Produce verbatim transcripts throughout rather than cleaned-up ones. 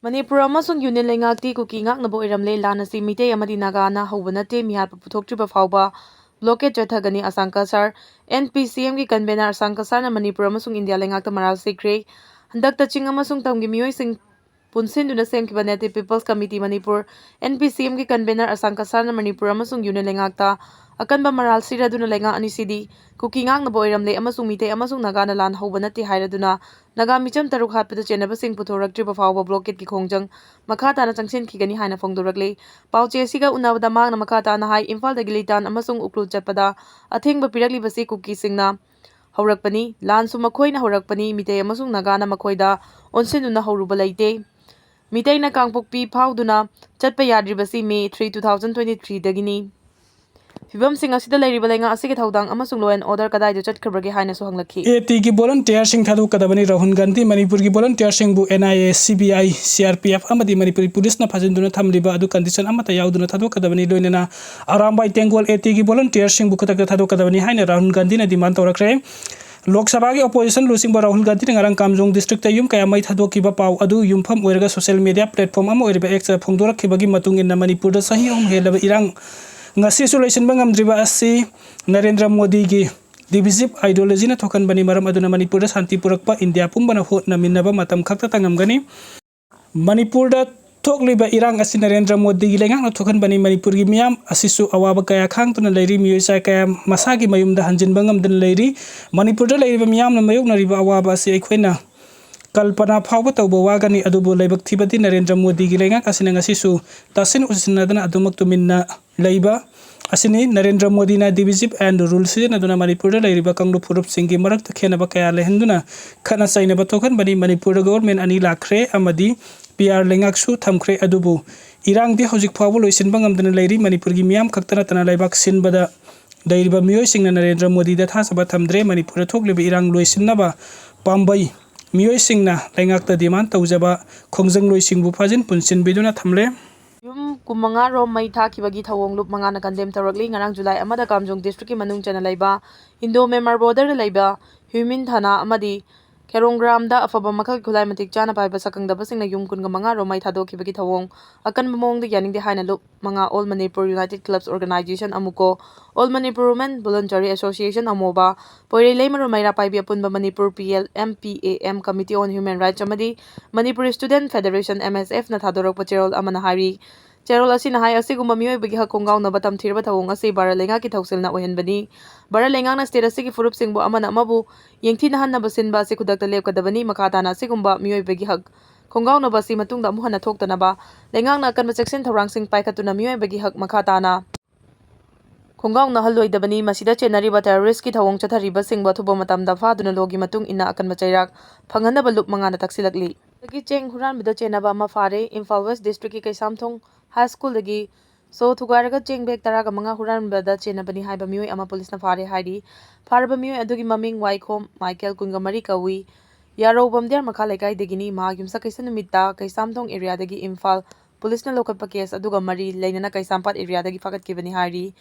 ꯃꯅꯤꯄꯨꯔ ꯑꯃꯁꯨꯡ ꯌꯨꯅꯤꯌꯟ ꯂꯩꯉꯥꯛꯇꯤ ꯀꯨꯀꯤ ꯉꯥꯛꯅꯕ ꯑꯣꯏꯔꯝꯂꯦ꯫ ꯂꯥꯟ ꯑꯁꯤ ꯃꯤꯇꯩ ꯑꯃꯗꯤ ꯅꯥꯒꯥꯅ ꯍꯧꯕ ꯅꯠꯇꯦ꯫ ꯃꯤꯍꯥꯠꯄ ꯄꯨꯊꯣꯛꯇ꯭ꯔꯤꯕ ꯐꯥꯎꯕ ꯕ꯭ꯂꯣꯀꯦꯠ ꯆꯠꯊꯒꯅꯤ꯫ ꯑꯁꯥꯡ ꯀꯁꯥꯔ, NPCM ꯒꯤ ꯀꯟꯚꯦꯅꯔ ꯑꯁꯥꯡ ꯀꯁꯥꯔꯅ ꯃꯅꯤꯄꯨꯔ ꯑꯃꯁꯨꯡ ꯏꯟꯗꯤꯌꯥ ꯂꯩꯉꯥꯛꯇ ꯃꯔꯥꯜ ꯁꯤꯈ꯭ꯔꯦ꯫ ꯍꯟꯗꯛꯇ ꯆꯤꯡ ꯑꯃꯁꯨꯡ ꯇꯝꯒꯤ ꯃꯤꯑꯣꯏꯁꯤꯡ ꯄꯨꯟꯁꯤꯟꯗꯨꯅ ꯁꯦꯝꯈꯤꯕ Native People's Committee Manipur, NPCM ꯒꯤ ꯀꯟꯚꯦꯅꯔ ꯑꯁꯥꯡ ꯀꯁꯥꯔꯅ ꯃꯅꯤꯄꯨꯔ ꯑꯃꯁꯨꯡ ꯌꯨꯅꯤꯌꯟ ꯂꯩꯉꯥꯛꯇ ꯑꯀꯟꯕ ꯃꯔꯥꯜ ꯁꯤꯔꯗꯨꯅ ꯂꯩꯉꯥꯛ ꯑꯅꯤꯁꯤꯗꯤ ꯀꯨꯀꯤ ꯉꯥꯛꯅꯕ ꯑꯣꯏꯔꯝꯂꯦ ꯑꯃꯁꯨꯡ ꯃꯤꯇꯩ ꯑꯃꯁꯨꯡ ꯅꯥꯒꯥꯅ ꯂꯥꯟ ꯍꯧꯕ ꯅꯠꯇꯦ ꯍꯥꯏꯔꯗꯨꯅ ꯅꯥꯒꯥ ꯃꯤꯆꯝ ꯇꯔꯨꯛ ꯍꯥꯠꯄꯗ ꯆꯦꯟꯅꯕꯁꯤꯡ ꯄꯨꯊꯣꯔꯛꯇ꯭ꯔꯤꯕ ꯐꯥꯎꯕ ꯕ꯭ꯂꯣꯀꯦꯠꯀꯤ ꯈꯣꯡꯖꯪ ꯃꯈꯥ ꯇꯥꯅ ꯆꯪꯁꯤꯟꯈꯤꯒꯅꯤ ꯍꯥꯏꯅ ꯐꯣꯡꯗꯣꯔꯛꯂꯤ꯫ ꯄꯥꯎꯆꯦ ꯑꯁꯤꯒ ꯎꯅꯕꯗ ꯃꯍꯥꯛꯅ ꯃꯈꯥ ꯇꯥꯅ ꯍꯥꯏ, ꯏꯝꯐꯥꯜꯗꯒꯤ ꯂꯤꯇꯥꯟ ꯑꯃꯁꯨꯡ ꯎꯈ꯭ꯔꯨꯜ ꯆꯠꯄꯗ ꯑꯊꯤꯡꯕ ꯄꯤꯔꯛꯂꯤꯕꯁꯤ ꯀꯨꯀꯤꯁꯤꯡꯅ ꯍꯧꯔꯛꯄꯅꯤ꯫ ꯂꯥꯟꯁꯨ ꯃꯈꯣꯏꯅ ꯍꯧꯔꯛꯄꯅꯤ꯫ ꯃꯤꯇꯩ ꯑꯃꯁꯨꯡ ꯅꯥꯒꯥꯅ ꯃꯈꯣꯏꯗ ꯑꯣꯟꯁꯤꯟꯗꯨꯅ ꯍꯧꯔꯨꯕ ꯂꯩꯇꯦ꯫ ꯃꯤꯇꯩꯅ ꯀꯥꯡꯄꯣꯛꯄꯤ ꯐꯥꯎꯗꯨꯅ ꯆꯠꯄ ꯌꯥꯗ꯭ꯔꯤꯕꯁꯤ May three, two thousand twenty-three ꯗꯒꯤꯅꯤ꯫ ꯐꯤꯕꯝꯁꯤꯡ ꯑꯁꯤꯗ ꯂꯩꯔꯤꯕ ꯂꯩꯉꯥꯛ ꯑꯁꯤꯒꯤ ꯊꯧꯗꯥꯡ ꯑꯃꯁꯨꯡ law and order ꯀꯗꯥꯏꯗ ꯆꯠꯈ꯭ꯔꯕꯒꯦ ꯍꯥꯏꯅꯁꯨ ꯍꯪꯂꯛꯈꯤ꯫ AT ꯒꯤ ꯚꯣꯂꯨꯟꯇꯤꯌꯔꯁꯤꯡ ꯊꯥꯗꯣꯛꯀꯗꯕꯅꯤ꯫ ꯔꯥꯍꯨꯜ ꯒꯥꯟꯙꯤ ꯃꯅꯤꯄꯨꯔꯒꯤ ꯚꯣꯂꯨꯟꯇꯤꯌꯔꯁꯤꯡꯕꯨ NIA, CBI, CRPF ꯑꯃꯗꯤ ꯃꯅꯤꯄꯨꯔꯤ ꯄꯨꯂꯤꯁꯅ ꯐꯥꯖꯤꯟꯗꯨꯅ ꯊꯝꯂꯤꯕ ꯑꯗꯨ ꯀꯟꯗꯤꯁꯟ ꯑꯃꯠꯇ ꯌꯥꯎꯗꯅ ꯊꯥꯗꯣꯛꯀꯗꯕꯅꯤ꯫ ꯂꯣꯏꯅꯅ ꯑꯔꯥꯝꯕꯥꯏ ꯇꯦꯡꯒꯣꯜ AT ꯒꯤ ꯚꯣꯂꯨꯟꯇꯤꯌꯔꯁꯤꯡꯕꯨ ꯈꯨꯗꯛꯇ ꯊꯥꯗꯣꯛꯀꯗꯕꯅꯤ ꯍꯥꯏꯅ ꯔꯥꯍꯨꯜ ꯒꯥꯟꯙꯤꯅ ꯗꯤꯃꯥꯟ ꯇꯧꯔꯛꯈ꯭ꯔꯦ꯫ ꯂꯣꯛ ꯁꯚꯥꯒꯤ ꯑꯣꯄꯣꯖꯤꯁꯟ ꯂꯨꯆꯤꯡꯕ ꯔꯥꯍꯨꯜ ꯒꯥꯟꯙꯤꯅ ꯉꯔꯥꯡ ꯀꯥꯝꯖꯣꯡ ꯗꯤꯁꯇ꯭ꯔꯤꯛꯇ ꯌꯨꯝ ꯀꯌꯥ ꯃꯩ ꯊꯥꯗꯣꯛꯈꯤꯕ ꯄꯥꯎ ꯑꯗꯨ ꯌꯨꯝꯐꯝ ꯑꯣꯏꯔꯒ ꯁꯣꯁꯤꯌꯦꯜ ꯃꯤꯗꯤꯌꯥ ꯄ꯭ꯂꯦꯠꯐꯣꯝ ꯑꯃ ꯑꯣꯏꯔꯤꯕ X ꯇ ꯐꯣꯡꯗꯣꯔꯛꯈꯤꯕꯒꯤ ꯃꯇꯨꯡ ꯏꯟꯅ ꯃꯅꯤꯄꯨꯔꯗ ꯆꯍꯤ ꯑꯍꯨꯝ ꯍꯦꯜꯂꯕ ꯏꯔꯥꯡ ꯉꯁꯤꯁꯨ ꯂꯣꯏꯁꯤꯟꯕ ꯉꯝꯗ꯭ꯔꯤꯕ ꯑꯁꯤ ꯅꯔꯦꯟꯗ꯭ꯔ ꯃꯣꯗꯤꯒꯤ divisive ideology ꯅ ꯊꯣꯛꯍꯟꯕꯅꯤ꯫ ꯃꯔꯝ ꯑꯗꯨꯅ ꯃꯅꯤꯄꯨꯔꯗ ꯁꯥꯟꯇꯤ ꯄꯨꯔꯛꯄ ꯏꯟꯗꯤꯌꯥ ꯄꯨꯝꯕꯅ ꯍꯣꯠꯅꯃꯤꯟꯅꯕ ꯃꯇꯝ ꯈꯛꯇꯇ ꯉꯝꯒꯅꯤ꯫ ꯃꯅꯤꯄꯨꯔꯗ ꯊꯣꯛꯂꯤꯕ ꯏꯔꯥꯡ ꯑꯁꯤ ꯅꯔꯦꯟꯗ꯭ꯔ ꯃꯣꯗꯤꯒꯤ ꯂꯩꯉꯥꯛꯅ ꯊꯣꯛꯍꯟꯕꯅꯤ꯫ ꯃꯅꯤꯄꯨꯔꯒꯤ ꯃꯤꯌꯥꯝ ꯑꯁꯤꯁꯨ ꯑꯋꯥꯕ ꯀꯌꯥ ꯈꯥꯡꯗꯨꯅ ꯂꯩꯔꯤ꯫ ꯃꯤꯑꯣꯏ ꯆꯥ ꯀꯌꯥ ꯃꯁꯥꯒꯤ ꯃꯌꯨꯝꯗ ꯍꯟꯖꯤꯟꯕ ꯉꯝꯗꯅ ꯂꯩꯔꯤ꯫ ꯃꯅꯤꯄꯨꯔꯗ ꯂꯩꯔꯤꯕ ꯃꯤꯌꯥꯝꯅ ꯃꯥꯌꯣꯛꯅꯔꯤꯕ ꯑꯋꯥꯕ ꯑꯁꯤ ꯑꯩꯈꯣꯏꯅ ꯀꯜꯄꯅꯥ ꯐꯥꯎꯕ ꯇꯧꯕ ꯋꯥꯒꯅꯤ꯫ ꯑꯗꯨꯕꯨ ꯂꯥꯏꯕꯛ ꯊꯤꯕꯗꯤ ꯅꯔꯦꯟꯗ꯭ꯔ ꯃꯣꯗꯤꯒꯤ ꯂꯩꯉꯥꯛ ꯑꯁꯤꯅ ꯉꯁꯤꯁꯨ ꯇꯥꯁꯤꯟ ꯎꯁꯤꯟꯅꯗꯅ ꯑꯗꯨꯃꯛ ꯇꯨꯃꯤꯟꯅ ꯂꯩꯕ ꯑꯁꯤꯅꯤ꯫ ꯅꯔꯦꯟꯗ꯭ꯔ ꯃꯣꯗꯤꯅ divisive and rule ꯁꯤꯖꯤꯟꯅꯗꯨꯅ ꯃꯅꯤꯄꯨꯔꯗ ꯂꯩꯔꯤꯕ ꯀꯥꯡꯂꯨꯞ ꯐꯨꯔꯨꯞꯁꯤꯡꯒꯤ ꯃꯔꯛꯇ ꯈꯦꯟꯅꯕ ꯀꯌꯥ ꯂꯩꯍꯟꯗꯨꯅ ꯈꯠꯅ ꯆꯩꯅꯕ ꯊꯣꯛꯍꯟꯕꯅꯤ꯫ ꯃꯅꯤꯄꯨꯔꯗ ꯒꯣꯚꯔꯟꯃꯦꯟꯠ ꯑꯅꯤ ꯂꯥꯛꯈ꯭ꯔꯦ ꯑꯃꯗꯤ PR ꯂꯩꯉꯥꯛꯁꯨ ꯊꯝꯈ꯭ꯔꯦ꯫ ꯑꯗꯨꯕꯨ ꯏꯔꯥꯡꯗꯤ ꯍꯧꯖꯤꯛ ꯐꯥꯎꯕ ꯂꯣꯏꯁꯤꯟꯕ ꯉꯝꯗꯅ ꯂꯩꯔꯤ꯫ ꯃꯅꯤꯄꯨꯔꯒꯤ ꯃꯤꯌꯥꯝ ꯈꯛꯇ ꯅꯠꯇꯅ ꯂꯩꯕꯥꯛ ꯁꯤꯟꯕꯗ ꯂꯩꯔꯤꯕ ꯃꯤꯑꯣꯏꯁꯤꯡꯅ ꯅꯔꯦꯟꯗ꯭ꯔ ꯃꯣꯗꯤꯗ ꯊꯥꯖꯕ ꯊꯝꯗ꯭ꯔꯦ꯫ ꯃꯅꯤꯄꯨꯔꯗ ꯊꯣꯛꯂꯤꯕ ꯏꯔꯥꯡ ꯂꯣꯏꯁꯤꯟꯅꯕ ꯄꯥꯝꯕꯩ ꯃꯤꯑꯣꯏꯁꯤꯡꯅ ꯂꯩꯉꯥꯛꯇ ꯗꯤꯃꯥꯟ ꯇꯧꯖꯕ ꯈꯣꯡꯖꯪꯂꯣꯏꯁꯤꯡꯕꯨ ꯐꯥꯖꯤꯟ ꯄꯨꯟꯁꯤꯟꯕꯤꯗꯨꯅ ꯊꯝꯂꯦ꯫ ꯌꯨꯝ ꯀꯨꯟꯃꯉꯥ ꯔꯣꯝ ꯃꯩ ꯊꯥꯈꯤꯕꯒꯤ ꯊꯧꯑꯣꯡ ꯂꯨꯞ ꯃꯉꯥꯅ ꯀꯟꯗꯦꯝ ꯇꯧꯔꯛꯂꯤ꯫ ꯉꯔꯥꯡ ꯖꯨꯂꯥꯏ ꯑꯃꯗ ꯀꯥꯝꯖꯣꯡ ꯗꯤꯁꯇ꯭ꯔꯤꯛꯀꯤ ꯃꯅꯨꯡ ꯆꯟꯅ ꯂꯩꯕ ꯏꯟꯗꯣ ꯃ꯭ꯌꯥꯟꯃꯥꯔ ꯕꯣꯔꯗꯔꯗ ꯂꯩꯕ ꯍ꯭ꯌꯨꯃꯤꯟ ꯊꯥꯅꯥ ꯑꯃꯗꯤ ꯈꯦꯔꯣꯡꯒ꯭ꯔꯥꯝꯗ ꯑꯐꯕ ꯃꯈꯜꯒꯤ ꯈꯨꯠꯂꯥꯏ ꯃꯇꯤꯛ ꯆꯥꯅ ꯄꯥꯏꯕ ꯁꯛꯈꯪꯗꯕꯁꯤꯡꯅ ꯌꯨꯝ ꯀꯨꯟꯒ ꯃꯉꯥ ꯔꯣꯝ ꯃꯩ ꯊꯥꯗꯣꯛꯈꯤꯕꯒꯤ ꯊꯧꯑꯣꯡ ꯑꯀꯟꯕ ꯃꯑꯣꯡꯗ ꯌꯥꯅꯤꯡꯗꯦ ꯍꯥꯏꯅ ꯂꯨꯞ ꯃꯉꯥ All Manipur United Clubs Organisation, ꯑꯃꯨꯀꯣ, All Manipur Women Voluntary Association, ꯑꯃꯣꯕꯥ, ꯄꯣꯏꯔꯩ ꯂꯩꯃꯔꯣꯝ ꯃꯩꯔꯥ ꯄꯥꯏꯕꯤ ꯑꯄꯨꯟꯕ Manipur P L M P A M, Committee on Human Rights ꯑꯃꯗꯤ Manipur Student Federation, M S F ꯅ ꯊꯥꯗꯣꯔꯛꯄ ꯆꯦꯔꯣꯜ ꯑꯃꯅ ꯍꯥꯏꯔꯤ꯫ ꯆꯦꯔꯣꯜ ꯑꯁꯤꯅ ꯍꯥꯏ, ꯑꯁꯤꯒꯨꯝꯕ ꯃꯤꯑꯣꯏꯕꯒꯤ ꯍꯛ ꯈꯣꯡꯒꯥꯎꯅꯕ ꯇꯝꯊꯤꯔꯕ ꯊꯧꯑꯣꯡ ꯑꯁꯤ ꯚꯥꯔꯠ ꯂꯩꯉꯥꯛꯀꯤ ꯊꯧꯁꯤꯜꯅ ꯑꯣꯏꯍꯟꯕꯅꯤ꯫ ꯚꯥꯔꯠ ꯂꯩꯉꯥꯛꯅ state ꯑꯁꯤꯒꯤ ꯐꯨꯔꯨꯞꯁꯤꯡꯕꯨ ꯑꯃꯅ ꯑꯃꯕꯨ ꯌꯦꯡꯊꯤꯅꯍꯟꯅꯕ ꯁꯤꯟꯕ ꯑꯁꯤ ꯈꯨꯗꯛꯇ ꯂꯦꯞꯀꯗꯕꯅꯤ꯫ ꯃꯈꯥ ꯇꯥꯅ ꯑꯁꯤꯒꯨꯝꯕ ꯃꯤꯑꯣꯏꯕꯒꯤ ꯍꯛ ꯈꯣꯡꯒꯥꯎꯅꯕ ꯑꯁꯤ ꯃꯇꯨꯡꯗ ꯑꯃꯨꯛ ꯍꯟꯅ ꯊꯣꯛꯇꯅꯕ ꯂꯩꯉꯥꯛꯅ ꯑꯀꯟꯕ ꯆꯦꯛꯁꯤꯟ ꯊꯧꯔꯥꯡꯁꯤꯡ ꯄꯥꯏꯈꯠꯇꯨꯅ ꯃꯤꯑꯣꯏꯕꯒꯤ ꯍꯛ ꯃꯈꯥ ꯇꯥꯅ ꯈꯣꯡꯒꯥꯎꯅꯍꯜꯂꯣꯏꯗꯕꯅꯤ꯫ ꯃꯁꯤꯗ ꯆꯦꯟꯅꯔꯤꯕ terrorist ꯀꯤ ꯊꯧꯑꯣꯡ ꯆꯠꯊꯔꯤꯕꯁꯤꯡꯕꯨ ꯑꯊꯨꯕ ꯃꯇꯝꯗ ꯐꯥꯗꯨꯅ law ꯒꯤ ꯃꯇꯨꯡ ꯏꯟꯅ ꯑꯀꯟꯕ ꯆꯩꯔꯥꯛ ꯐꯪꯍꯟꯅꯕ ꯂꯨꯞ ꯃꯉꯥꯅ ꯇꯛꯁꯤꯜꯂꯛꯂꯤ꯫ ꯑꯗꯒꯤ ꯆꯦꯡ ꯍꯨꯔꯥꯟꯕꯗ ꯆꯦꯟꯅꯕ ꯑꯃ ꯐꯥꯔꯦ꯫ ꯏꯝꯐꯥꯜ West District ꯀꯤ ꯀꯩꯁꯥꯝꯊꯣꯡ High School ꯗꯒꯤ ꯁꯣ ꯊꯨꯒꯥꯏꯔꯒ ꯆꯦꯡ bag ꯇꯔꯥꯒ ꯃꯉꯥ ꯍꯨꯔꯥꯟꯕꯗ ꯆꯦꯟꯅꯕꯅꯤ ꯍꯥꯏꯕ ꯃꯤꯑꯣꯏ ꯑꯃ ꯄꯨꯂꯤꯁꯅ ꯐꯥꯔꯦ ꯍꯥꯏꯔꯤ꯫ ꯐꯥꯔꯕ ꯃꯤꯑꯣꯏ ꯑꯗꯨꯒꯤ ꯃꯃꯤꯡ ꯋꯥꯏꯈꯣꯝ ꯃꯥꯏꯀꯦꯜ, ꯀꯨꯟꯒ ꯃꯔꯤ ꯀꯧꯏ꯫ ꯌꯥꯔꯧ ꯕꯝꯗꯤꯌꯥꯔ ꯃꯈꯥ ꯂꯩꯀꯥꯏꯗꯒꯤꯅꯤ꯫ ꯃꯍꯥꯛ ꯌꯨꯝꯁꯥꯀꯩꯁꯥ ꯅꯨꯃꯤꯠꯇ ꯀꯩꯁꯥꯝꯊꯣꯡ area ꯗꯒꯤ ꯏꯝꯐꯥꯜ ꯄꯨꯂꯤꯁꯅ ꯂꯧꯈꯠꯄ case ꯑꯗꯨꯒ ꯃꯔꯤ ꯂꯩꯅꯅ ꯀꯩꯁꯥꯝꯄꯥꯠ area ꯗꯒꯤ ꯐꯥꯒꯠꯈꯤꯕꯅꯤ ꯍꯥꯏꯔꯤ꯫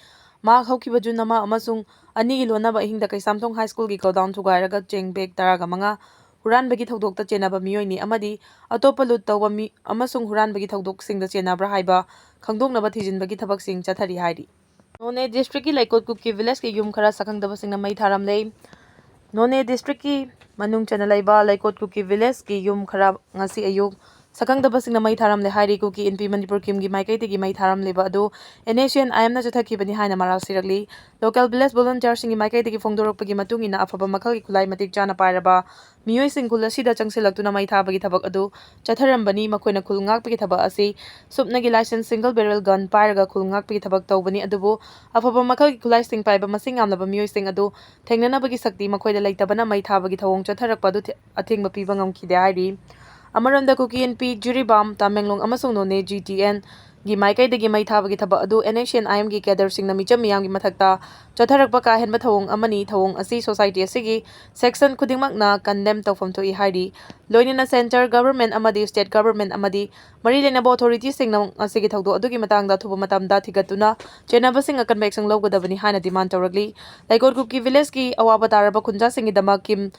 ꯃꯍꯥꯛ ꯍꯧꯈꯤꯕ ꯖꯨꯟ ꯑꯃ ꯑꯃꯁꯨꯡ ꯑꯅꯤꯒꯤ ꯂꯣꯟꯅꯕ ꯑꯍꯤꯡꯗ ꯀꯩꯁꯥꯝꯊꯣꯡ High School ꯒꯤ godown ꯊꯨꯒꯥꯏꯔꯒ ꯆꯦꯡ bag ꯇꯔꯥꯒ ꯃꯉꯥ ꯍꯨꯔꯥꯟꯕꯒꯤ ꯊꯧꯗꯣꯛꯇ ꯆꯦꯟꯅꯕ ꯃꯤꯑꯣꯏꯅꯤ ꯑꯃꯗꯤ ꯑꯇꯣꯞꯄ loot ꯇꯧꯕ ꯃꯤ ꯑꯃꯁꯨꯡ ꯍꯨꯔꯥꯟꯕꯒꯤ ꯊꯧꯗꯣꯛꯁꯤꯡꯗ ꯆꯦꯟꯅꯕ꯭ꯔꯥ ꯍꯥꯏꯕ ꯈꯪꯗꯣꯛꯅꯕ ꯊꯤꯖꯤꯟꯕꯒꯤ ꯊꯕꯛꯁꯤꯡ ꯆꯠꯊꯔꯤ ꯍꯥꯏꯔꯤ꯫ ꯅꯣꯅꯦ district ꯀꯤ ꯂꯩꯀꯣꯠ ꯀꯨꯀꯤ village ꯀꯤ ꯌꯨꯝ ꯈꯔ ꯁꯛꯈꯪꯗꯕꯁꯤꯡꯅ ꯃꯩ ꯊꯥꯔꯝꯂꯦ꯫ ꯅꯣꯅꯦ district ꯀꯤ ꯃꯅꯨꯡ ꯆꯟꯅ ꯂꯩꯕ ꯂꯩꯀꯣꯠ ꯀꯨꯀꯤ village ꯀꯤ ꯌꯨꯝ ꯈꯔ ꯉꯁꯤ ꯑꯌꯨꯛ ꯁꯛꯈꯪꯗꯕꯁꯤꯡꯅ ꯃꯩ ꯊꯥꯔꯝꯂꯦ ꯍꯥꯏꯔꯤ꯫ ꯀꯨꯀꯤ ꯏꯟꯄꯤ ꯃꯅꯤꯄꯨꯔ ꯀꯤꯝꯒꯤ ꯃꯥꯏꯀꯩꯗꯒꯤ ꯃꯩ ꯊꯥꯔꯝꯂꯤꯕ ꯑꯗꯨ N S C N I M ꯅ ꯆꯠꯊꯈꯤꯕꯅꯤ ꯍꯥꯏꯅ ꯃꯔꯥꯜ ꯁꯤꯔꯛꯂꯤ꯫ Local village volunteer ꯁꯤꯡꯒꯤ ꯃꯥꯏꯀꯩꯗꯒꯤ ꯐꯣꯡꯗꯣꯔꯛꯄꯒꯤ ꯃꯇꯨꯡ ꯏꯟꯅ, ꯑꯐꯕ ꯃꯈꯜꯒꯤ ꯈꯨꯠꯂꯥꯏ ꯃꯇꯤꯛ ꯆꯥꯅ ꯄꯥꯏꯔꯕ ꯃꯤꯑꯣꯏꯁꯤꯡ ꯈꯨꯜ ꯑꯁꯤꯗ ꯆꯪꯁꯤꯜꯂꯛꯇꯨꯅ ꯃꯩ ꯊꯥꯕꯒꯤ ꯊꯕꯛ ꯑꯗꯨ ꯆꯠꯊꯔꯝꯕꯅꯤ꯫ ꯃꯈꯣꯏꯅ ꯈꯨꯜ ꯉꯥꯛꯄꯒꯤ ꯊꯕꯛ ꯑꯁꯤ ꯁꯨꯞꯅꯒꯤ license single barrel gun ꯄꯥꯏꯔꯒ ꯈꯨꯜ ꯉꯥꯛꯄꯒꯤ ꯊꯕꯛ ꯇꯧꯕꯅꯤ꯫ ꯑꯗꯨꯕꯨ ꯑꯐꯕ ꯃꯈꯜꯒꯤ ꯈꯨꯠꯂꯥꯏꯁꯤꯡ ꯄꯥꯏꯕ ꯃꯁꯤꯡ ꯌꯥꯝꯂꯕ ꯃꯤꯑꯣꯏꯁꯤꯡ ꯑꯗꯨ ꯊꯦꯡꯅꯅꯕꯒꯤ ꯁꯛꯇꯤ ꯃꯈꯣꯏꯗ ꯂꯩꯇꯕꯅ ꯃꯩ ꯊꯥꯕꯒꯤ ꯊꯧꯑꯣꯡ ꯆꯠꯊꯔꯛꯄ ꯑꯗꯨ ꯊꯦ-, ꯑꯊꯤꯡꯕ ꯄꯤꯕ ꯉꯝꯈꯤꯗꯦ ꯍꯥꯏꯔꯤ꯫ ꯑꯃꯔꯣꯝꯗ ꯀꯨꯀꯤ ꯏꯟꯄꯤ ꯖꯤꯔꯤꯕꯥꯝ, ꯇꯃꯦꯡꯂꯣꯡ ꯑꯃꯁꯨꯡ ꯅꯣꯅꯦ G T N ꯒꯤ ꯃꯥꯏꯀꯩꯗꯒꯤ ꯃꯩ ꯊꯥꯕꯒꯤ ꯊꯕꯛ ꯑꯗꯨ NSCN-IMꯒꯤ cadreꯁꯤꯡꯅ ꯃꯤꯆꯝ ꯃꯤꯌꯥꯝꯒꯤ ꯃꯊꯛꯇ ꯆꯠꯊꯔꯛꯄ ꯀꯥ ꯍꯦꯟꯕ ꯊꯧꯑꯣꯡ ꯑꯃꯅꯤ꯫ ꯊꯧꯑꯣꯡ ꯑꯁꯤ society ꯑꯁꯤꯒꯤ section ꯈꯨꯗꯤꯡꯃꯛꯅ condemn ꯇꯧꯐꯝ ꯊꯣꯛꯏ ꯍꯥꯏꯔꯤ꯫ ꯂꯣꯏꯅꯅ centre government ꯑꯃꯗꯤ state government ꯑꯃꯗꯤ ꯃꯔꯤ ꯂꯩꯅꯕ authorityꯁꯤꯡꯅ ꯃꯁꯤꯒꯤ ꯊꯧꯗꯣꯛ ꯑꯗꯨꯒꯤ ꯃꯇꯥꯡꯗ ꯑꯊꯨꯕ ꯃꯇꯝꯗ ꯊꯤꯒꯠꯇꯨꯅ ꯆꯦꯟꯅꯕꯁꯤꯡ ꯑꯀꯟꯕ action ꯂꯧꯒꯗꯕꯅꯤ ꯍꯥꯏꯅ demand ꯇꯧꯔꯛꯂꯤ꯫ ꯂꯩꯀꯣꯠ ꯀꯨꯀꯤ villageꯀꯤ ꯑꯋꯥꯕ ꯇꯥꯔꯕ ꯈꯨꯟꯖꯥꯁꯤꯡꯒꯤꯗꯃꯛ ꯀꯤꯝ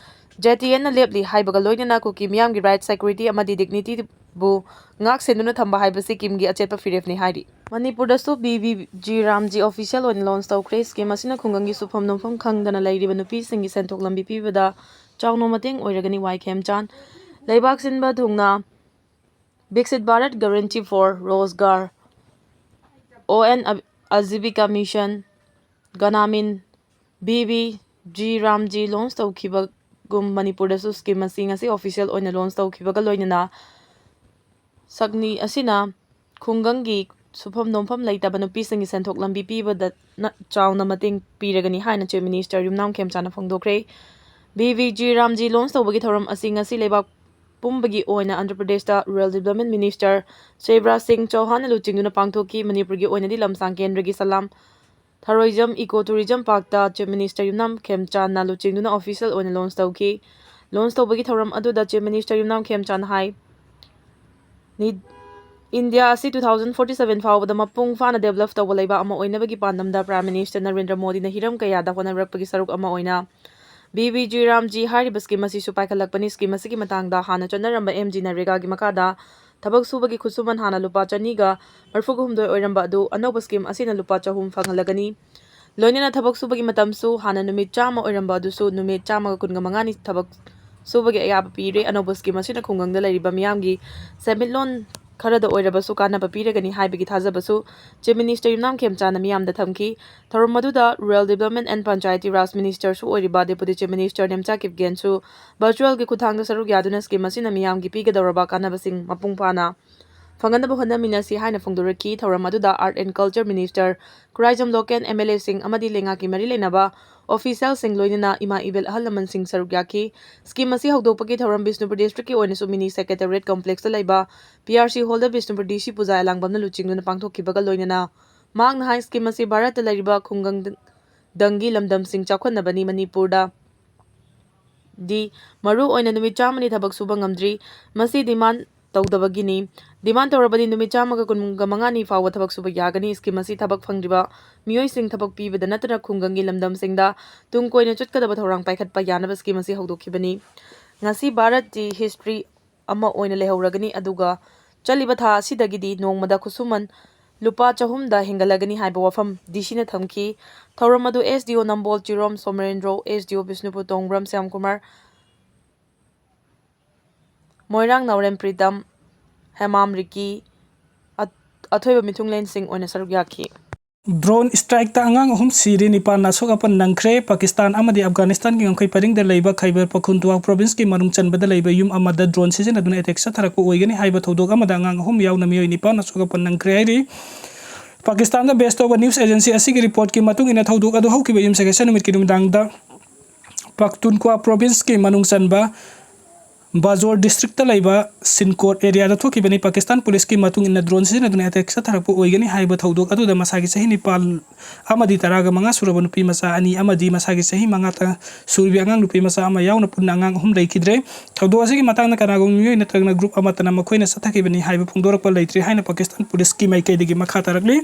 JTNꯅ ꯂꯦꯞꯂꯤ ꯍꯥꯏꯕꯒ ꯂꯣꯏꯅꯅ ꯀꯨꯀꯤ ꯃꯤꯌꯥꯝꯒꯤ right, security ꯑꯃꯗꯤ dignityꯕꯨ ꯉꯥꯛ ꯁꯦꯟꯗꯨꯅ ꯊꯝꯕ ꯍꯥꯏꯕꯁꯤ ꯀꯤꯝꯒꯤ ꯑꯆꯦꯠꯄ ꯐꯤꯔꯦꯞꯅꯤ ꯍꯥꯏꯔꯤ꯫ ꯃꯅꯤꯄꯨꯔꯗꯁꯨ BVG Ramji official ꯑꯣꯏꯅ launch ꯇꯧꯈ꯭ꯔꯦ꯫ Scheme ꯑꯁꯤꯅ ꯈꯨꯡꯒꯪꯒꯤ ꯁꯨꯐꯝ ꯅꯣꯝꯐꯝ ꯈꯪꯗꯅ ꯂꯩꯔꯤꯕ ꯅꯨꯄꯤꯁꯤꯡꯒꯤ ꯁꯦꯟꯊꯣꯛ ꯂꯝꯕꯤ ꯄꯤꯕꯗ ꯆꯥꯎꯅ ꯃꯇꯦꯡ ꯑꯣꯏꯔꯒꯅꯤ꯫ ꯋꯥꯏ ꯈꯦꯝꯆꯥꯟ꯫ ꯂꯩꯕꯥꯛ ꯁꯤꯟꯕ ꯊꯨꯡꯅ Viksit Bharat Guarantee for Rozgar, ON Ajibika Mission, Grameen, BVG Ramji launch ꯇꯧꯈꯤꯕꯒꯨꯝ ꯃꯅꯤꯄꯨꯔꯗꯁꯨ scheme ꯑꯁꯤ ꯉꯁꯤ official ꯑꯣꯏꯅ launch ꯇꯧꯈꯤꯕꯒ ꯂꯣꯏꯅꯅ ꯁꯛꯅꯤ ꯑꯁꯤꯅ ꯈꯨꯡꯒꯪꯒꯤ ꯁꯨꯐꯝ ꯅꯣꯝꯐꯝ ꯂꯩꯇꯕ ꯅꯨꯄꯤꯁꯤꯡꯒꯤ ꯁꯦꯟꯊꯣꯛ ꯂꯝꯕꯤ ꯄꯤꯕꯗ ꯅ-, ꯆꯥꯎꯅ ꯃꯇꯦꯡ ꯄꯤꯔꯒꯅꯤ ꯍꯥꯏꯅ Chief Minister ꯌꯨꯝꯅꯥꯝ ꯈꯦꯝꯆꯥꯅ ꯐꯣꯡꯗꯣꯛꯈ꯭ꯔꯦ꯫ BVG Ramji launch ꯇꯧꯕꯒꯤ ꯊꯧꯔꯝ ꯑꯁꯤ ꯉꯁꯤ ꯂꯩꯕꯥꯛ ꯄꯨꯝꯕꯒꯤ ꯑꯣꯏꯅ ꯑꯟꯙ꯭ꯔ ꯄ꯭ꯔꯗꯦꯁꯇ Rural Development Minister ꯁꯤꯕꯔꯥꯖ ꯁꯤꯡ ꯆꯧꯍꯥꯟꯅ ꯂꯨꯆꯤꯡꯗꯨꯅ ꯄꯥꯡꯊꯣꯛꯈꯤ꯫ ꯃꯅꯤꯄꯨꯔꯒꯤ ꯑꯣꯏꯅꯗꯤ ꯂꯝꯁꯥꯡ ꯀꯦꯟꯗ꯭ꯔꯒꯤ ꯁꯂꯥꯝ ꯊꯔꯣꯏꯖꯝ Eco Tourism Parkꯇ Chief Minister ꯌꯨꯝꯅꯥꯝ ꯈꯦꯝꯆꯥꯟꯅ ꯂꯨꯆꯤꯡꯗꯨꯅ official ꯑꯣꯏꯅ launch ꯇꯧꯈꯤ꯫ Launch ꯇꯧꯕꯒꯤ ꯊꯧꯔꯝ ꯑꯗꯨꯗ Chief Minister ꯌꯨꯝꯅꯥꯝ ꯈꯦꯝꯆꯥꯟ ꯍꯥꯏ, ꯅꯤ-, ꯏꯟꯗꯤꯌꯥ ꯑꯁꯤ two thousand forty seven ꯐꯥꯎꯕꯗ ꯃꯄꯨꯡ ꯐꯥꯅ develop ꯇꯧꯕ ꯂꯩꯕꯥꯛ ꯑꯃ ꯑꯣꯏꯅꯕꯒꯤ ꯄꯥꯟꯗꯝꯗ Prime Minister ꯅꯔꯦꯟꯗ꯭ꯔ ꯃꯣꯗꯤꯅ ꯍꯤꯔꯝ ꯀꯌꯥꯗ ꯍꯣꯠꯅꯔꯛꯄꯒꯤ ꯁꯔꯨꯛ ꯑꯃ ꯑꯣꯏꯅ BVG Ramji ꯍꯥꯏꯔꯤꯕ scheme ꯑꯁꯤꯁꯨ ꯄꯥꯏꯈꯠꯂꯛꯄꯅꯤ꯫ Scheme ꯑꯁꯤꯒꯤ ꯃꯇꯥꯡꯗ ꯍꯥꯟꯅ ꯆꯠꯅꯔꯝꯕ MGNREGAꯒꯤ ꯃꯈꯥꯗ ꯊꯕꯛ ꯁꯨꯕꯒꯤ ꯈꯨꯠꯁꯨꯃꯟ ꯍꯥꯟꯅ ꯂꯨꯄꯥ ꯆꯅꯤꯒ ꯃꯔꯤꯐꯨꯒ ꯍꯨꯝꯗꯣꯏ ꯑꯣꯏꯔꯝꯕ ꯑꯗꯨ ꯑꯅꯧꯕ scheme ꯑꯁꯤꯅ ꯂꯨꯄꯥ ꯆꯍꯨꯝ ꯐꯪꯍꯜꯂꯒꯅꯤ꯫ ꯂꯣꯏꯅꯅ ꯊꯕꯛ ꯁꯨꯕꯒꯤ ꯃꯇꯝꯁꯨ ꯍꯥꯟꯅ ꯅꯨꯃꯤꯠ ꯆꯥꯝꯃ ꯑꯣꯏꯔꯝꯕ ꯑꯗꯨꯁꯨ ꯅꯨꯃꯤꯠ ꯆꯥꯝꯃꯒ ꯀꯨꯟꯒ ꯃꯉꯥꯅꯤ ꯊꯕꯛ ꯁꯨꯕꯒꯤ ꯑꯌꯥꯕ ꯄꯤꯔꯦ꯫ ꯑꯅꯧꯕ scheme ꯑꯁꯤꯅ ꯈꯨꯡꯒꯪꯗ ꯂꯩꯔꯤꯕ ꯃꯤꯌꯥꯝꯒꯤ ꯁꯦꯟꯃꯤꯠꯂꯣꯟ ꯈꯔꯗ ꯑꯣꯏꯔꯕꯁꯨ ꯀꯥꯟꯅꯕ ꯄꯤꯔꯒꯅꯤ ꯍꯥꯏꯕꯒꯤ ꯊꯥꯖꯕꯁꯨ Chief Minister ꯌꯨꯝꯅꯥꯝ ꯈꯦꯝꯆꯥꯟꯅ ꯃꯤꯌꯥꯝꯗ ꯊꯝꯈꯤ꯫ ꯊꯧꯔꯝ ꯑꯗꯨꯗ Rural Development and Panchayati Raj Ministerꯁꯨ ꯑꯣꯏꯔꯤꯕ Deputy Chief Minister ꯅꯦꯝꯆꯥ ꯀꯤꯞꯒꯦꯟꯁꯨ virtualꯒꯤ ꯈꯨꯠꯊꯥꯡꯗ ꯁꯔꯨꯛ ꯌꯥꯗꯨꯅ scheme ꯑꯁꯤꯅ ꯃꯤꯌꯥꯝꯒꯤ ꯄꯤꯒꯗꯧꯔꯕ ꯀꯥꯟꯅꯕꯁꯤꯡ ꯃꯄꯨꯡ ꯐꯥꯅ ꯐꯪꯍꯟꯅꯕ ꯍꯣꯠꯅꯃꯤꯟꯅꯁꯤ ꯍꯥꯏꯅ ꯐꯣꯡꯗꯣꯔꯛꯈꯤ꯫ ꯊꯧꯔꯝ ꯑꯗꯨꯗ Art and Culture Minister Khuraijam Loken, MLAꯁꯤꯡ ꯑꯃꯗꯤ ꯂꯩꯉꯥꯛꯀꯤ ꯃꯔꯤ ꯂꯩꯅꯕ ꯑꯣꯐꯤꯁꯤꯌꯦꯜꯁꯤꯡ ꯂꯣꯏꯅꯅ ꯏꯃꯥ ꯏꯕꯦꯜ ꯑꯍꯜ ꯂꯃꯟꯁꯤꯡ ꯁꯔꯨꯛ ꯌꯥꯈꯤ꯫ ꯁ꯭ꯀꯤꯝ ꯑꯁꯤ ꯍꯧꯗꯣꯛꯄꯒꯤ ꯊꯧꯔꯝ ꯕꯤꯁꯅꯨꯄꯨꯔ ꯗꯤꯁꯇ꯭ꯔꯤꯛꯀꯤ ꯑꯣꯏꯅꯁꯨ ꯃꯤꯅꯤ ꯁꯦꯀ꯭ꯔꯦꯇꯦꯔꯤꯌꯦꯠ ꯀꯣꯝꯄ꯭ꯂꯦꯛꯁꯇ ꯂꯩꯕ ꯄꯤ ꯑꯥꯔ ꯁꯤ ꯍꯣꯜꯗ ꯕꯤꯁꯅꯨꯄꯨꯔ ꯗꯤ ꯁꯤ ꯄꯨꯖꯥ ꯑꯦꯂꯥꯡꯕꯝꯅ ꯂꯨꯆꯤꯡꯗꯨꯅ ꯄꯥꯡꯊꯣꯛꯈꯤꯕꯒ ꯂꯣꯏꯅꯅ ꯃꯍꯥꯛꯅ ꯍꯥꯏ, ꯁ꯭ꯀꯤꯝ ꯑꯁꯤ ꯚꯥꯔꯠꯇ ꯂꯩꯔꯤꯕ ꯈꯨꯡꯒꯪꯗꯪꯒꯤ ꯂꯝꯗꯝꯁꯤꯡ ꯆꯥꯎꯈꯠꯅꯕꯅꯤ꯫ ꯃꯅꯤꯄꯨꯔꯗ ꯗꯤ ꯃꯔꯨ ꯑꯣꯏꯅ ꯅꯨꯃꯤꯠ ꯆꯥꯝꯃꯅꯤ ꯊꯕꯛ ꯁꯨꯕ ꯉꯝꯗ꯭ꯔꯤ꯫ ꯃꯁꯤ ꯗꯤꯃꯥꯟ ꯇꯧꯗꯕꯒꯤꯅꯤ꯫ ꯗꯤꯃꯥꯟ ꯇꯧꯔꯕꯗꯤ ꯅꯨꯃꯤꯠ ꯆꯥꯝꯃꯒ ꯀꯨꯟꯒ ꯃꯉꯥꯅꯤ ꯐꯥꯎꯕ ꯊꯕꯛ ꯁꯨꯕ ꯌꯥꯒꯅꯤ꯫ ꯁ꯭ꯀꯤꯝ ꯑꯁꯤ ꯊꯕꯛ ꯐꯪꯗ꯭ꯔꯤꯕ ꯃꯤꯑꯣꯏꯁꯤꯡ ꯊꯕꯛ ꯄꯤꯕꯗ ꯅꯠꯇꯅ ꯈꯨꯡꯒꯪꯒꯤ ꯂꯝꯗꯝꯁꯤꯡꯗ ꯇꯨꯡ ꯀꯣꯏꯅ ꯆꯠꯀꯗꯕ ꯊꯧꯔꯥꯡ ꯄꯥꯏꯈꯠꯄ ꯌꯥꯅꯕ ꯁ꯭ꯀꯤꯝ ꯑꯁꯤ ꯍꯧꯗꯣꯛꯈꯤꯕꯅꯤ꯫ ꯉꯁꯤ ꯚꯥꯔꯠꯀꯤ ꯍꯤꯁꯇ꯭ꯔꯤ ꯑꯃ ꯑꯣꯏꯅ ꯂꯩꯍꯧꯔꯒꯅꯤ, ꯑꯗꯨꯒ ꯆꯠꯂꯤꯕ ꯊꯥ ꯑꯁꯤꯗꯒꯤꯗꯤ ꯅꯣꯡꯃꯗ ꯈꯨꯠꯁꯨꯃꯟ ꯂꯨꯄꯥ ꯆꯍꯨꯝꯗ ꯍꯦꯟꯒꯠꯂꯒꯅꯤ ꯍꯥꯏꯕ ꯋꯥꯐꯝ ꯗꯤ ꯁꯤꯅ ꯊꯝꯈꯤ꯫ ꯊꯧꯔꯝ ꯑꯗꯨ ꯑꯦꯁ ꯗꯤ ꯑꯣ ꯅꯝꯕꯣꯜ ꯆꯤꯔꯣꯝ ꯁꯣꯃꯔꯦꯟꯗ꯭ꯔꯣ, ꯑꯦꯁ ꯗꯤ ꯑꯣ ꯕꯤꯁꯅꯨꯄꯨꯔ ꯇꯣꯡꯕ꯭ꯔꯝ ꯁ꯭ꯌꯥꯝꯀꯨꯃꯥꯔ, ꯃꯣꯏꯔꯥꯡ ꯅꯥꯎꯔꯦꯝ ꯄ꯭ꯔꯤꯇꯝ, ꯍꯦꯃꯥꯝ ꯔꯤꯀꯤ, ꯑꯊꯣꯏꯕ ꯃꯤꯊꯨꯡꯂꯦꯟꯁꯤꯡ ꯑꯣꯏꯅ ꯁꯔꯨꯛ ꯌꯥꯈꯤ꯫ ꯗ꯭ꯔꯣꯟ ꯁ꯭ꯇ꯭ꯔꯥꯏꯛꯇ ꯑꯉꯥꯡ ꯑꯍꯨꯝ ꯁꯤꯔꯦ, ꯅꯤꯄꯥꯟꯅ ꯑꯁꯣꯛ ꯑꯄꯟ ꯅꯪꯈ꯭ꯔꯦ꯫ ꯄꯥꯀꯤꯁꯇꯥꯟ ꯑꯃꯗꯤ ꯑꯐꯒꯥꯅꯤꯁꯇꯥꯟꯒꯤ ꯉꯝꯈꯩ ꯄꯔꯤꯡꯗ ꯂꯩꯕ ꯈꯩꯕꯔ ꯄꯈꯨꯟꯇꯨꯋꯥ ꯄ꯭ꯔꯣꯚꯤꯟꯁꯀꯤ ꯃꯅꯨꯡ ꯆꯟꯕꯗ ꯂꯩꯕ ꯌꯨꯝ ꯑꯃꯗ ꯗ꯭ꯔꯣꯟ ꯁꯤꯖꯤꯟꯅꯗꯨꯅ ꯑꯦꯇꯦꯛ ꯆꯠꯊꯔꯛꯄ ꯑꯣꯏꯒꯅꯤ ꯍꯥꯏꯕ ꯊꯧꯗꯣꯛ ꯑꯃꯗ ꯑꯉꯥꯡ ꯑꯍꯨꯝ ꯌꯥꯎꯅ ꯃꯤꯑꯣꯏ ꯅꯤꯄꯥꯟ ꯑꯁꯣꯛ ꯑꯄꯟ ꯅꯪꯈ꯭ꯔꯦ ꯍꯥꯏꯔꯤ꯫ ꯄꯥꯀꯤꯁꯇꯥꯟꯗ ꯕꯦꯁ ꯇꯧꯕ ꯅ꯭ꯌꯨꯁ ꯑꯦꯖꯦꯟꯁꯤ ꯑꯁꯤꯒꯤ ꯔꯤꯄꯣꯔꯠꯀꯤ ꯃꯇꯨꯡ ꯏꯟꯅ, ꯊꯧꯗꯣꯛ ꯑꯗꯨ ꯍꯧꯈꯤꯕ ꯌꯨꯝꯁꯀꯩꯁ ꯅꯨꯃꯤꯠꯀꯤ ꯅꯨꯃꯤꯗꯥꯡꯗ ꯄꯈꯇꯨꯟꯈ꯭ꯋꯥ ꯄ꯭ꯔꯣꯚꯤꯟꯁꯀꯤ ꯃꯅꯨꯡ ꯆꯟꯕ ꯕꯥꯖꯣꯔ ꯗꯤꯁꯇ꯭ꯔꯤꯛꯇ ꯂꯩꯕ ꯁꯤꯟꯀꯣꯠ ꯑꯦꯔꯤꯌꯥꯗ ꯊꯣꯛꯈꯤꯕꯅꯤ꯫ ꯄꯥꯀꯤꯁꯇꯥꯟ ꯄꯨꯂꯤꯁꯀꯤ ꯃꯇꯨꯡ ꯏꯟꯅ ꯗ꯭ꯔꯣꯟ ꯁꯤꯖꯤꯟꯅꯗꯨꯅ ꯑꯦꯇꯦꯛ ꯆꯠꯊꯔꯛꯄ ꯑꯣꯏꯒꯅꯤ ꯍꯥꯏꯕ ꯊꯧꯗꯣꯛ ꯑꯗꯨꯗ ꯃꯁꯥꯒꯤ ꯆꯍꯤ ꯅꯤꯄꯥꯜ ꯑꯃꯗꯤ ꯇꯔꯥꯒ ꯃꯉꯥ ꯁꯨꯔꯕ ꯅꯨꯄꯤ ꯃꯆꯥ ꯑꯅꯤ ꯑꯃꯗꯤ ꯃꯁꯥꯒꯤ ꯆꯍꯤ ꯃꯉꯥꯇ ꯁꯨꯔꯕꯤ ꯑꯉꯥꯡ ꯅꯨꯄꯤ ꯃꯆꯥ ꯑꯃ ꯌꯥꯎꯅ ꯄꯨꯟꯅ ꯑꯉꯥꯡ ꯑꯍꯨꯝ ꯂꯩꯈꯤꯗ꯭ꯔꯦ꯫ ꯊꯧꯗꯣꯛ ꯑꯁꯤꯒꯤ ꯃꯇꯥꯡꯗ ꯀꯅꯥꯒꯨꯝꯕ ꯃꯤꯑꯣꯏ ꯅꯠꯇ꯭ꯔꯒꯅ ꯒ꯭ꯔꯨꯞ ꯑꯃꯠꯇꯅ ꯃꯈꯣꯏꯅ ꯆꯠꯊꯈꯤꯕꯅꯤ ꯍꯥꯏꯕ ꯐꯣꯡꯗꯣꯔꯛꯄ ꯂꯩꯇ꯭ꯔꯤ ꯍꯥꯏꯅ ꯄꯥꯀꯤꯁꯇꯥꯟ ꯄꯨꯂꯤꯁꯀꯤ ꯃꯥꯏꯀꯩꯗꯒꯤ ꯃꯈꯥ ꯇꯥꯔꯛꯂꯤ꯫